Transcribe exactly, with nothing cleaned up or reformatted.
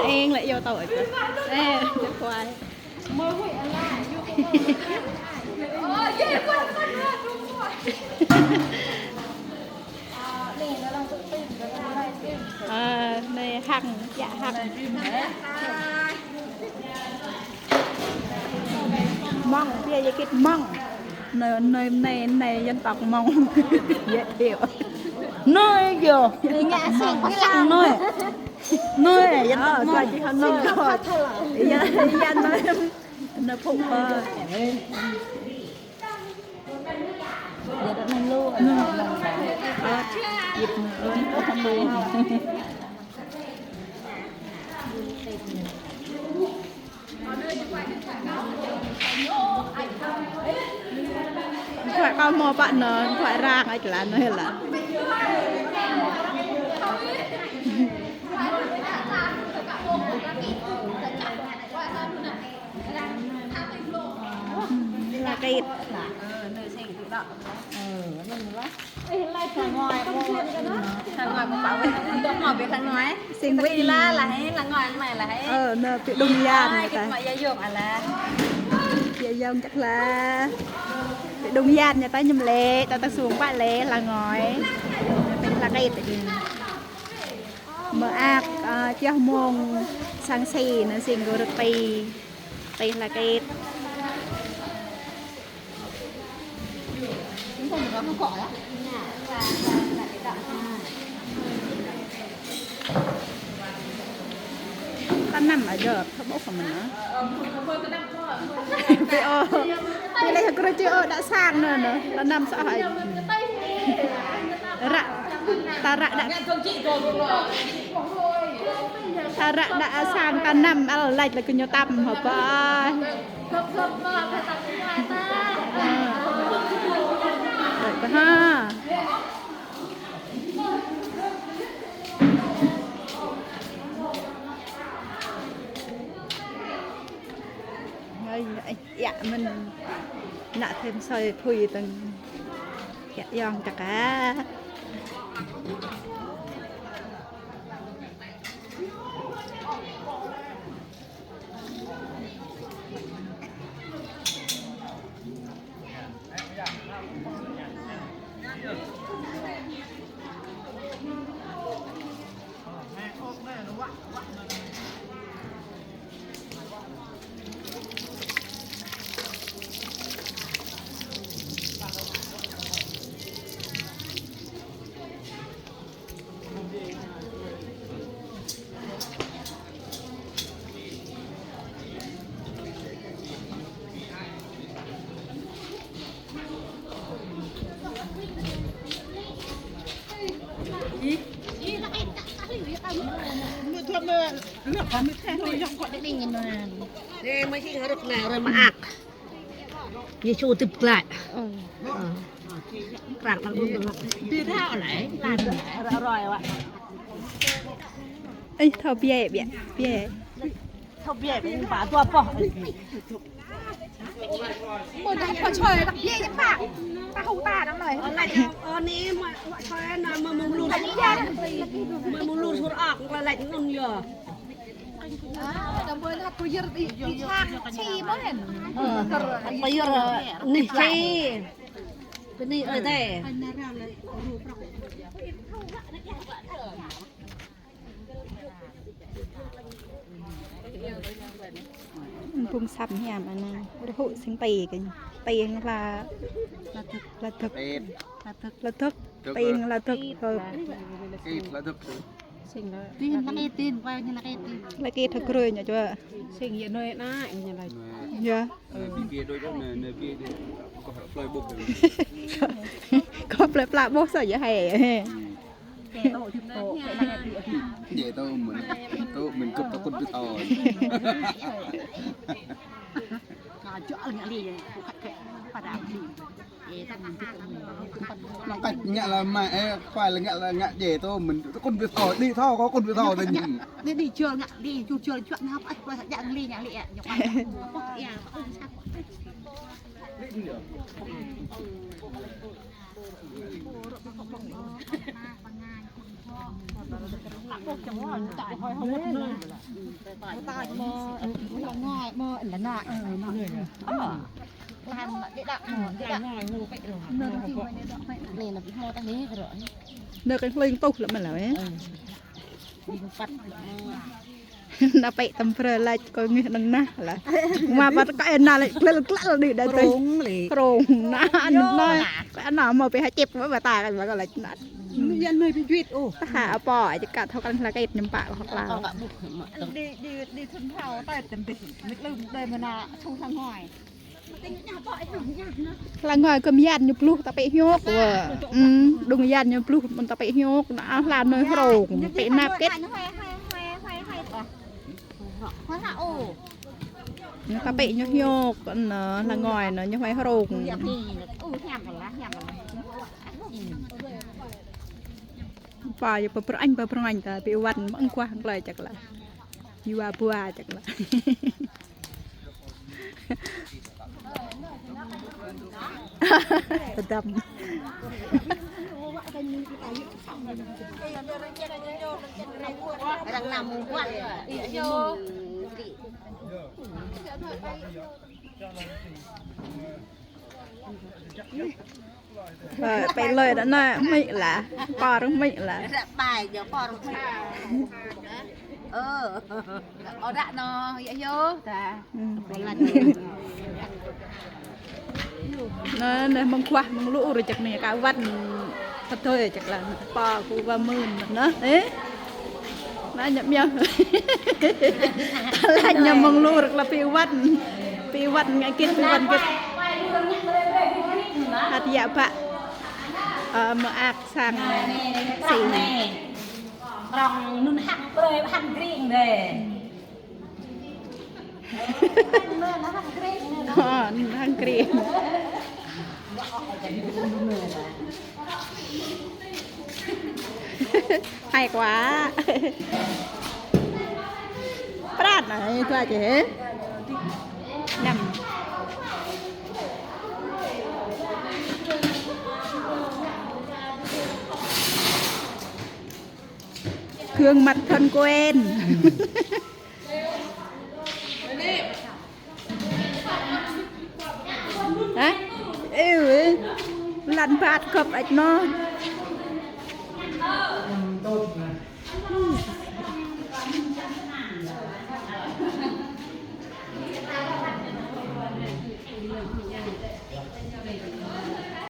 Eng lĕ yua tao ơi. Ê, cho khoai. Ơ, anai hăng, ya hăng. Mông, pia ya kit mông. Anai, anai, anai, anai dân tộc Mông. Giới thiệu. Anai kìa. Dân tộc Mông. Anai. Anai, dân tộc Mông. Anai. Anai, anai. Anai, phúc. Điện thoại kâo mơ̆ pă nơ, điện thoại rang ai tla nơ hê la. Ưm, la kit. Sang ngôi kơ pă wĕ, dŏ mơ̆ ƀiă sang ngôi. Sing wĕ. Ơ, nơ pĭ đung yan ta. Pĭ yŏng čăk la. Pĭ đung yan ñu ta ñum lĕ, ta ta sung pă lĕ, la ngôi. Pĭ la kit. Mơak, ơ, čioh mông sang si, nơ sing gô rơ̆k pĭ. Pĭ la kit. Ta năm aja, thâo ƀuh kơ mơ̆n. Pĭ ơ, pĭ lĕ hơkrơ čư̆ ơ, đă sang nơ nơ, ta năm sŏ hơi. Ră, ta ră đă. Ta ră đă sang ta năm, ăl lač lĕ kơ ñu tăm hơpă. Gơ̆p gơ̆p mơ̆, kơ tăm mơ̆ ta. Ơ. Đĕ kơ ha. Hơi, hơi, ya, mơ̆n. Nă thêm sơi phui tơ̆ng. Ya, yŏng čăk a. Ê, mơi sing hơrơ̆k nă, rơi mơak. Yêsu tip glaĭ. Ơ. Ơ. Krang tăng ƀun. Đi thao lĕ, lan ră roi wă. Ê, thâo biă, biă, biă. Thâo biă, ƀing pă dua pơh. Mơ̆ dah pơčơi, dah biă yơh pă. Ta hŭ ta đăng lơi. Ơ, lač, ơ, ni mă, mă čơi nă, mă mơ̆ng lu. Mă mơ̆ng lu sur ak, lač anŭn yơh. Ơ, đăm ƀơi nă pơyơr đi, đi sang, či mơ̆n. Ơ, pơyơr, ơ, nih či. Bơni ơi tê. Phung săm hiam anai, rơhŭ sing pĭ kơ ñu. Pĭ hăng la, la dơ̆k. La dơ̆k. Pĭ hăng la dơ̆k. Kit la dơ̆k. Sing la. Tin, la kit tin, quay ñu la kit tin. La kit thâo krơi ñu čuă. Sing yơh nui anai ñu la. Yơh. Nơ bi bia đôi đôi nơ, nơ bi đôi. Kơ plơi ƀuh. Kơ plơi pla ƀuh sa yơh hai. Djai tơ mơ̆n, tơ mơ̆n gơ̆p tơ kŭn tơ tơ. Ngă jŏ ngă li, kŭ khăt khăt, pă đa li. Ê, tơ mơ̆n gơ̆p tơ mơ̆n. Năng kăč ngă la mă, ê, kơ la ngă la ngă djai tơ mơ̆n, tơ kŭn tơ tơ, đi thâo, kơ kŭn tơ tơ tơ ñing. Đi, đi jŏ ngă li, jŏ jŏ jŏ ngă pă, pă đa li ngă li, ê, ñu pă. Pă, ê, pă, ơ, sa pă. Nơ kơ hling tuh lĕ mơ̆ lĕ. Nă pĕ tăm brơi lač kơ ngih nang nah lah. Mă pă kơ ena lač klel klel đĭ đa tơi. Krông lĕ. Krông nă anŭn nă. Kơ ena mă pĕ ha čĕp mă bata kơ lač nă. Yan mơi pĕ juit ôh. Ta ha apă aja kơ thâo kăn hla kĕt ñăm pă kơ hla. Đi đi đi thun thao tai tăm pĕ. Mĭt lơm đơi mơ̆ nă sung sang hoi. Hla ngoi kơ mơyăn ñu pluh ta pĕ hiôk wă. Ư, đung mơyăn ñu pluh mơ̆n ta pĕ hiôk, nă hla nơi hrông, pĕ năp kĕt. Ñu ta pĕ ñu hiôk, nă hla ngoi nă ñu huai hrông. Pă yơh pơ prơ̆ng pơ prơ̆ng ta pĕ wăn mơ̆ng kuah klơi čăk lah. Yua bua čăk lah. Tơdăm. Arăng nao mơ̆ng kuah. Ih, yo. Ơ, pĕ lơi đa nă, mĭ lah, pơr mĭ lah. Ră bai jơ pơr mĭ. Ơ, ơ, ră nă, yă hiu, ta. Ư. Nă, nă, mơ̆ng kuah, mơ̆ng lu rơjăk nă, kơ wăn, kơ tơi rơjăk lah, pă kơ wă mưn, nă, ê. Nă ñăp miăng. Lač ñu mơ̆ng lu rơk lah pĕ wăn. Pĕ wăn ngă kĕt, pĕ wăn kĕt. Hăt yă pă. Ơ, mơak sang si. Krông nun hăng brơi hăng gring dê. Ơ, nun hăng gring. Hay quá. Prat nă, itu aja, hê. Năm. Gương mặt thân quen. Hă? Ơ, ơ. Lăn băt kơp ăt nă.